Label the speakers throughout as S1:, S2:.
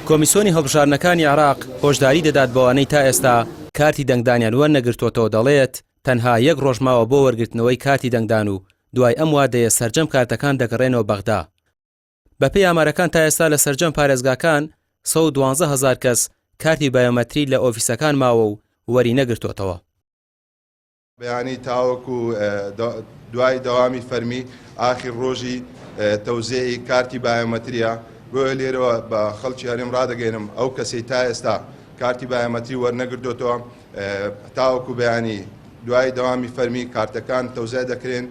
S1: کۆمیسۆنی هەڵبژاردنەکانی عێراق هۆشداری دەدات بەوانەی تا ئێستا کارتی دەنگدانیان وەرنەگرتووەتەوە دەڵێت، تەنها یەک ڕۆژ ماوە بۆ وەرگرتنەوەی کارتی دەنگدان و دوای ئەم وادەیە سەرجەم کارتەکان دەگەڕێنەوە بەغدا. بەپێی ئامارەکان تا ئێستا لە سەرجەم پارێزگاکان 112 هەزار کەس کارتی بایۆمەتری لە ئۆفیسەکان ماوە و وەری نەگرتووەتەوە.
S2: بەیانی تاوەکو دوای دەوامی فەرمی ئاخیر ڕۆژی تەوزیعی کارتی بایۆمەتریە، بۆیە لێرەوە بە خەڵکی هەرێم ڕادەگەیەنم ئەو کەسەی تا ئێستا کارتی بایۆمەتری وەرنەگرتۆتەوە تاوەکو بەیانی دوای دەوامی فەرمی کارتەکان تەوزیع دەکرێن،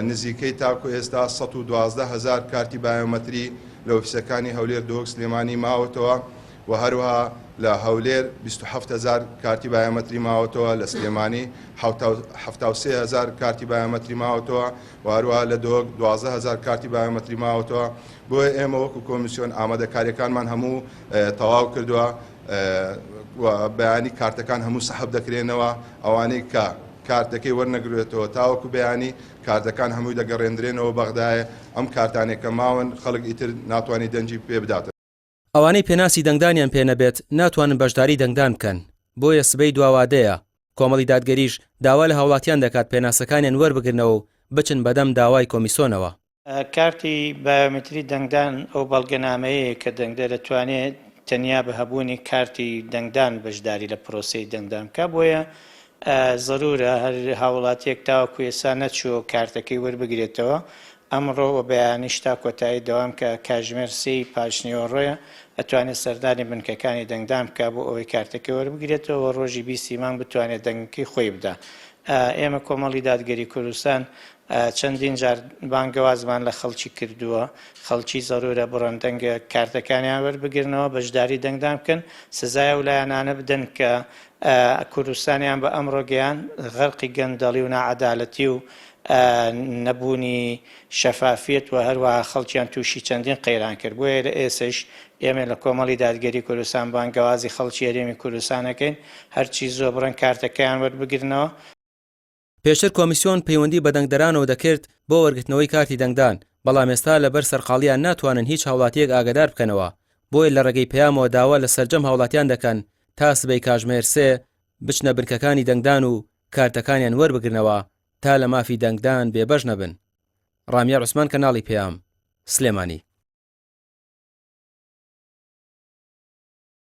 S2: نزیکەی تاکو ئێستا 112 هەزار کارتی بایۆمەتری لە ئۆفیسەکانی هەولێر، دهۆک، سلێمانی ماوەتەوە. و هەروەها لە هەولێر 27 هەزار کارتی بایۆمەتری ماوەتەوە، لە سلێمانی 73 هەزار کارتی بایۆمەتری ماوەتەوە و هەروەها لە دهۆک 12 هەزار کارتی بایۆمەتری ماوەتەوە. بۆیە ئێمە وەکو کۆمیسیۆن ئامادەکاریەکانمان هەموو تەواو کردووە و بەیانی کارتەکان هەموو سەحب دەکرێنەوە، ئەوانەی کە کارتەکەی وەرنەگرێتەوە تاوەکو بەیانی کارتەکان هەمووی دەگەڕێندرێنەوە بەغدایە، ئەم کارتانەی کە ماون خەڵک ئیتر ناتوانێت دەنگی پێ بدات.
S1: ئەوانەی پێناسی دەنگدانیان پێ نەبێت ناتوانن بەشداری دەنگدان بکەن، بۆیە سبەی دوا وادەیە، کۆمەڵی دادگەریش داوا لە هاوڵاتیان دەکات پێناسەکانیان وەربگرنەوە و بچن بەدەم داوای کۆمیسۆنەوە.
S3: کارتی بایۆمەتری دەنگدان ئەو بەڵگەنامەیەیە کە دەنگدەر دەتوانێت تەنیا بە هەبوونی کارتی دەنگدان بەشداری لە پرۆسەی دەنگدان بکات، بۆیە زەرورە هەر هاوڵاتیەک تاوەکو ئێستا نەچووە کارتەکەی وەربگرێتەوە، ئەمڕۆ و بەیانیش تا کۆتایی دەوام کە کاژمێر سێی پاشنیوەڕۆیە ئەتوانێت سەردانی بنکەکانی دەنگدان بکات بۆ ئەوەی کارتەکەی وەربگرێتەوە و ڕۆژی بیستی مانگ بتوانێت دەنگەکەی خۆی بدا. ئێمە کۆمەڵی دادگەری کوردستان چەندین جار بانگەوازمان لە خەڵکی کردووە، خەڵکی زەرورە بڕۆن دەنگە کارتەکانیان وەربگرنەوە، بەشداری دەنگدان بکەن، سزای ئەو لایەنانە بدەن کە کوردستانیان بە ئەمڕۆ گەیاند، غەرقی گەندەڵی و ناعەدالەتی و نەبوونی شەفافیەت و هەروەها خەڵکیان تووشی چەندین قەیران کرد، بۆیە لە ئێسەیش ئێمە لە کۆمەڵی دادگەری کوردستان بانگەوازی خەڵکی هەرێمی کوردستان ئەکەین هەرچی زووە بڕۆن کارتەکەیان وەربگرنەوە.
S1: پێشتر کۆمیسیۆن پەیوەندی بە دەنگدەرانەوە دەکرد بۆ وەرگرتنەوەی کارتی دەنگدان، بەڵام ئێستا لەبەر سەرقاڵییان ناتوانن هیچ هاوڵاتییەک ئاگادار بکەنەوە، بۆیە لە ڕێگەی پەیامەوە داوا لە سەرجەم هاوڵاتیان دەکەن تا سبەی کاژمێر سێ بچنە بنکەکانی دەنگدان و کارتەکانیان وەربگرنەوە تا لە مافی دەنگدان بێبەش نەبن. ڕامیار عوسمان کەناڵی پەیام، سلێمانی.